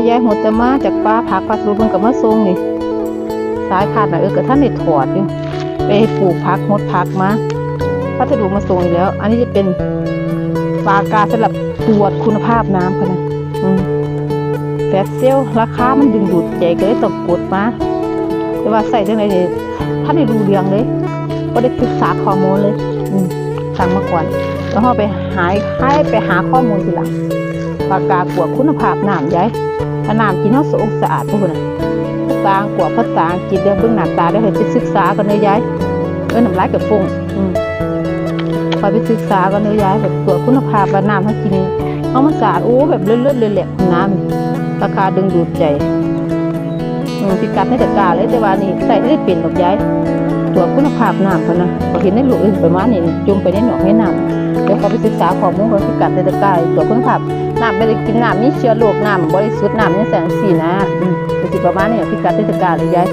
ຍາຍຫົດຈະມາຈາກປ່າ ຜັກພັດສະດຸເພິ່ນກໍມາສົ່ງນີ້ ສາຍພາດນະ ເອີ ກໍທັນໄດ້ຖອດຢູ່ ໄປປູກຜັກ ຫົດຜັກມາ ພັດສະດຸມາສົ່ງອີກແລ້ວ. ອັນນີ້ຈະເປັນປາກກາສຳລັບກວດຄຸນນະພາບນ້ຳເພິ່ນນະ ອືມ ແຟດເຊວ ລາຄາມັນດຶງດູດໃຈ ກໍເລີຍຕ້ອງກົດມາ ແຕ່ວ່າໃຊ້ຈັ່ງໃດນີ້ ທັນໄດ້ຮູ້ເລື່ອງເລີຍ ບໍ່ໄດ້ສຶກສາຂໍ້ມູນເລີຍ ອືມ ສັ່ງມາກ່ອນ ແລ້ວເຮົາໄປຫາ ໄປຫາຂໍ້ມູນທີຫຼັງ. ປາກກາກວດຄຸນນະພາບນ້ຳ ຍາຍ ຖ້ານ້ຳກິນເຮົາສະອາດບໍ່ພຸ້ນນະ ພາສາອັງ ກວດພາສາອັງກິດ ແລ້ວເບິ່ງໜ້າຕາ ແລ້ວໃຫ້ໄປສຶກສາກ່ອນເດີຍາຍ ເອີ ນ້ຳລາຍກະຟົ້ງ ອືມ ຂ້ອຍໄປສຶກສາກ່ອນເດີຍາຍ ແບບກວດຄຸນນະພາບວ່ານ້ຳເຮົາກິນນີ້ ເຮົາມັນສະອາດ ໂອ້ ແບບເລີດໆເລີດແຫຼະ ນ້ຳ ລາຄາດຶງດູດໃຈ ອືມ ພິກັດໃນຕະກາເລີຍ ແຕ່ວ່ານີ້ໃຊ້ບໍ່ໄດ້ເປັນດອກຍາຍ ກວດຄຸນນະພາບນ້ຳເພິ່ນນະ ເຫັນໃນລູກເອີ ປະມານນີ້ ຈົ່ມໄປໃນໜອງໃນນ້ຳ ແລ້ວເຂົາໄປສຶກສາຂໍ້ມູນເບິ່ງພິກັດໃນຕະກາ ກວດຄຸນນະພາບນ້ຳ ບໍ່ໄດ້ກິນນ້ຳມີເຊື້ອໂລກ ນ້ຳບໍ່ລິສຸດ ນ້ຳຈັ່ງຊັ້ນຈັ່ງຊີ້ນະ ອືມ ກໍຊິປະມານນີ້ ພິກັດໃນຕະກາເລີຍຍາຍ.